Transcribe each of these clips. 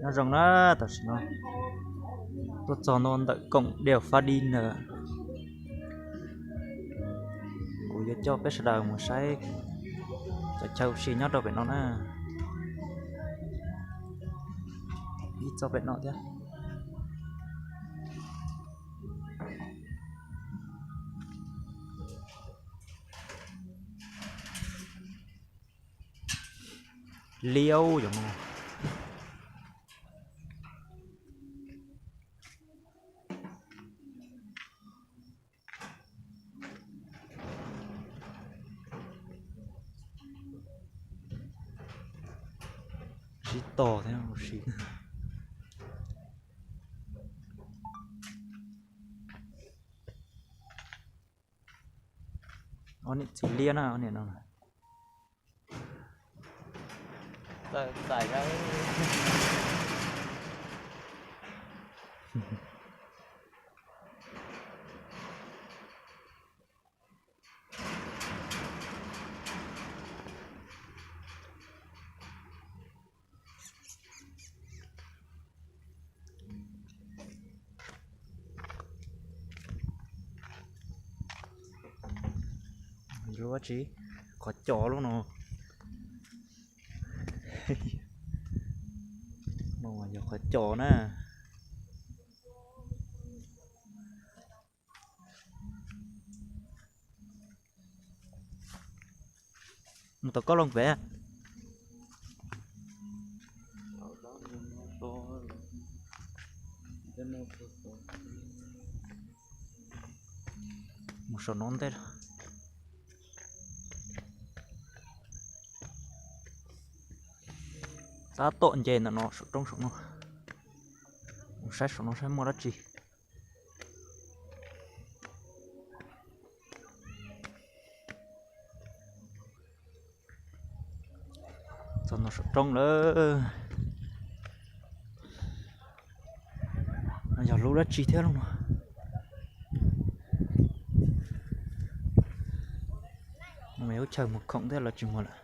Nyob zoo na, tam sim no tuaj txog no ntawm koom diav fab di ntawd, kuv yuav coj peb sawv daws mus saib cov chaw ua si nyob rau pem no na. Ib txoj pem no thiab. Liab yom no. Sib tog thiab ua si. Ob niam txiv liab na, ob niam no. Lub tsi, qhov cos lub no. No yog qhov cos na. Mus tom koj loo pem. Mus saum no ntej. Tab tom nce ntawm no saum roob saum no. Mus saib saum no saib muaj dab tsi. Txog no saum roob lawm. No yog lub dab tsi thiab lub no? No mas yog lub chaw mus khoom thiab los tsis muag lawm.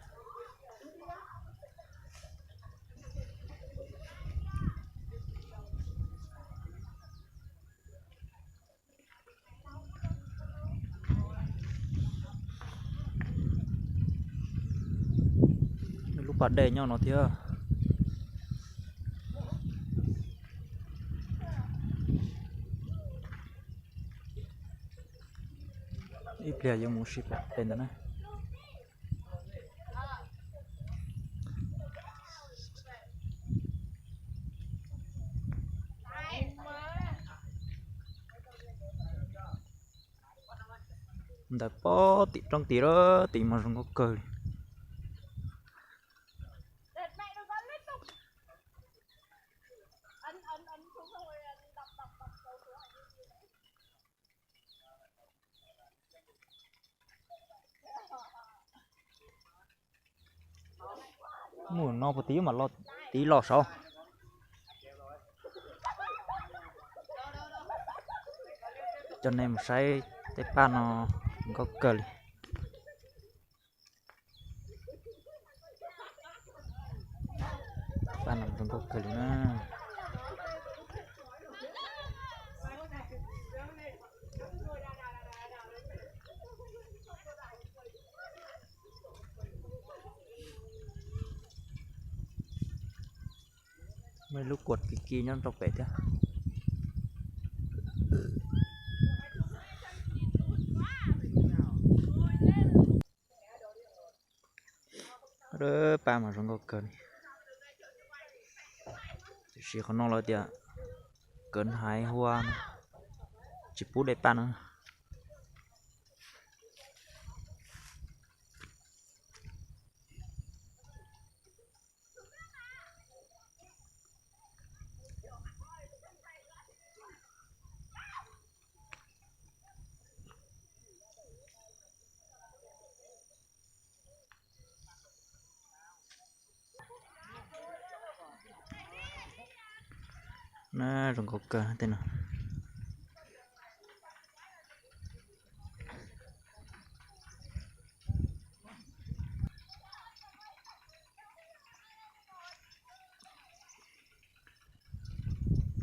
Lub pas dej nyob no thiab. Ib pliag yuav mus ua si pem ntawd na. Ntawm pob tim roob tid lawm, tim mas zoo nkauj kawg li. Mus no puas tiv mas los, tiv los saud. Coj nej mus saib tej paj no nkauj kawg li. Paj no zoo nkauj kawg li na. Muaj ib lub kuam kiv kiv nyob rau pem thiab. Paj mas zoo nkauj kawg li. Tiam sis qhov no lawv tias kawv haiv hua, tsis pub de paj no. Na zoo nkauj kawg tej no.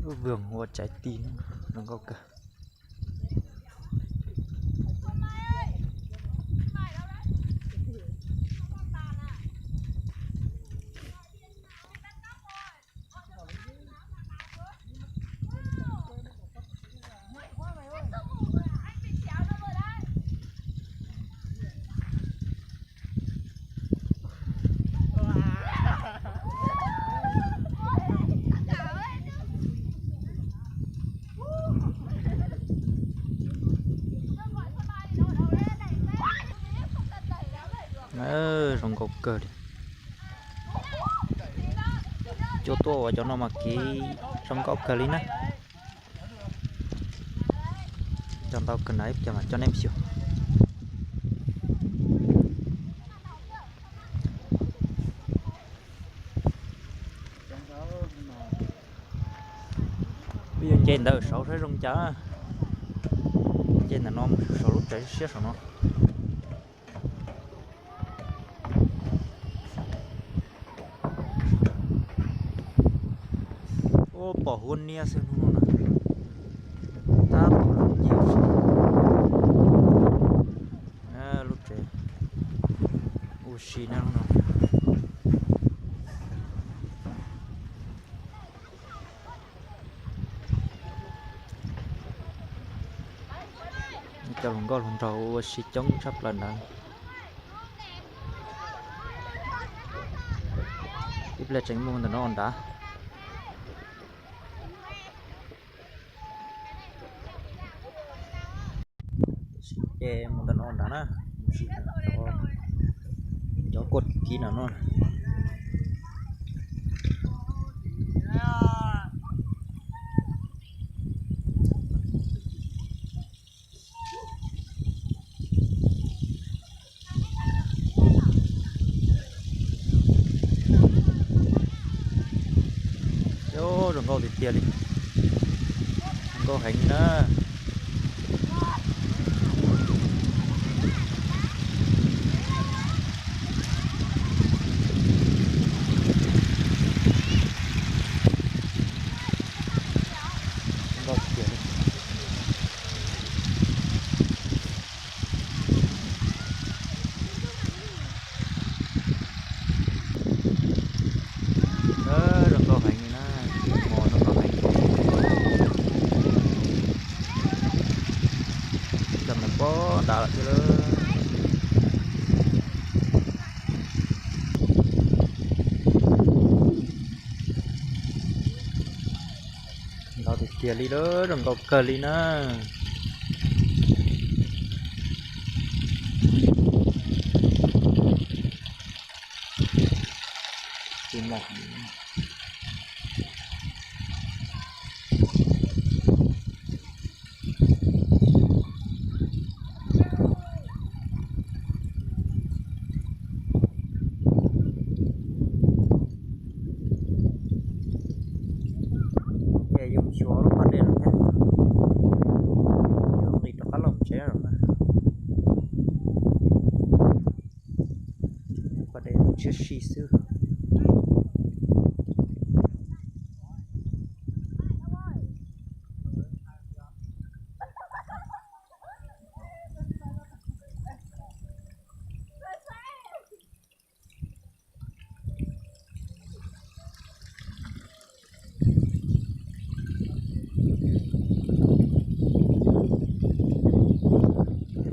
Vườn hoa trái tim, zoo nkauj kawg. Zoo nkauj kawg li. Cua tuaj ua cov no mas kev zoo nkauj kawg li na. Cog ntau kawg na, ib pliag mam coj nej mus xyuas. Peb yuav nce ntawm saud saib zoo cas. Nce ntawm no mus saum lub tsev siab saum no. Ua pom huab niab xwb hnub no na. Tab tom zoo nce ua si. Lub tsev ua si na hnub no. Cov hluas nkauj hluas nraug ua si coob tshaj plaws ntawd. Ib pliag tseem mus ntawm no nrad. Ces mus ntawm no nrad na, mus sim cov kuaj kib no no. Zoo nkauj tiag tiag li, zoo nkauj heev li na. Zoo nkauj tiag tiag li. Zoo nkauj heev li na, mos zoo nkauj heev. Cov ntawd pob nrad lawm thiab lawm. Ntau tiag tiag li lawm, zoo nkauj kawg li na. Ces yus xyuas lub pas dej no thiab, yus nqis rov qab los tsev lawm na. Pas dej tshiab si xwb.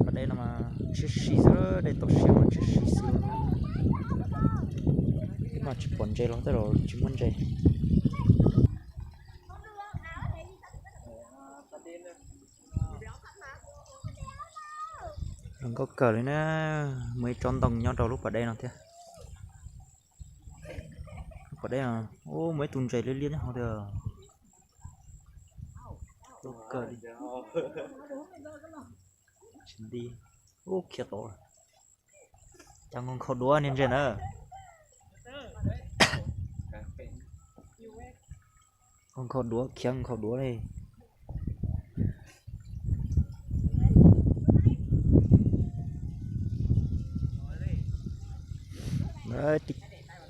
Pas dej no mas tshiab si xwb, dej toj siab mas tshiab si xwb. Twb mas tsis pom ntses los tej zaum tsis muaj ntses. Zoo nkauj kawg li na, muaj ib tsob ntoo nyob rau lub pas dej no thiab. Lub pas dej no, ub, muaj ib tug ntses liab liab nyob hauv tiag. Zoo kawg li. Tsis nti, ub, khiav tod. Cas nkhaus nkhaus duav niag ntses na. Nkhaus nkhaus duav, khiav nkhaus duav li.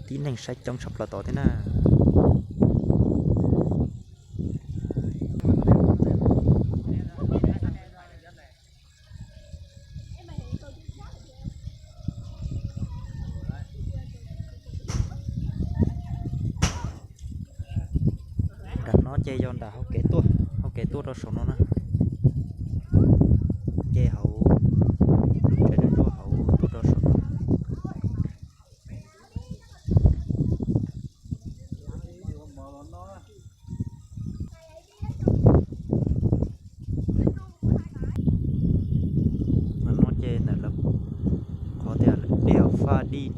Tib neeg saib coob tshaj plaws tod thiab na. No ces yog nram hauv kev tuaj, hauv kev tuaj rau saum no na. Ces hauv lub tsev dub ntsuab hauv tuaj rau saum no. Mas no ces ntawm lawv qhov tias Dej Faj Dij,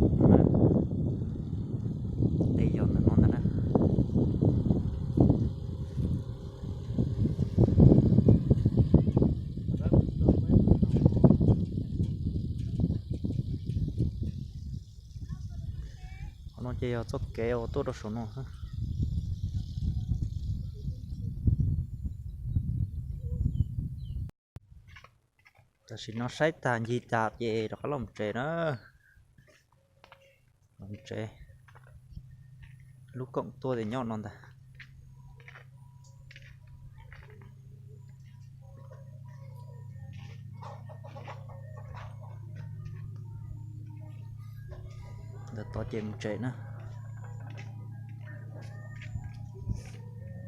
tej yog ntawm no ntag na. Qhov no ces yog txoj kev uas tuaj rau saum no. Tam sim no saib tag ncig tas ces rov qab los tsev na. Los tsev, lub koom tuaj ces nyob no ntag. Ntawm tod ces mus tsev na.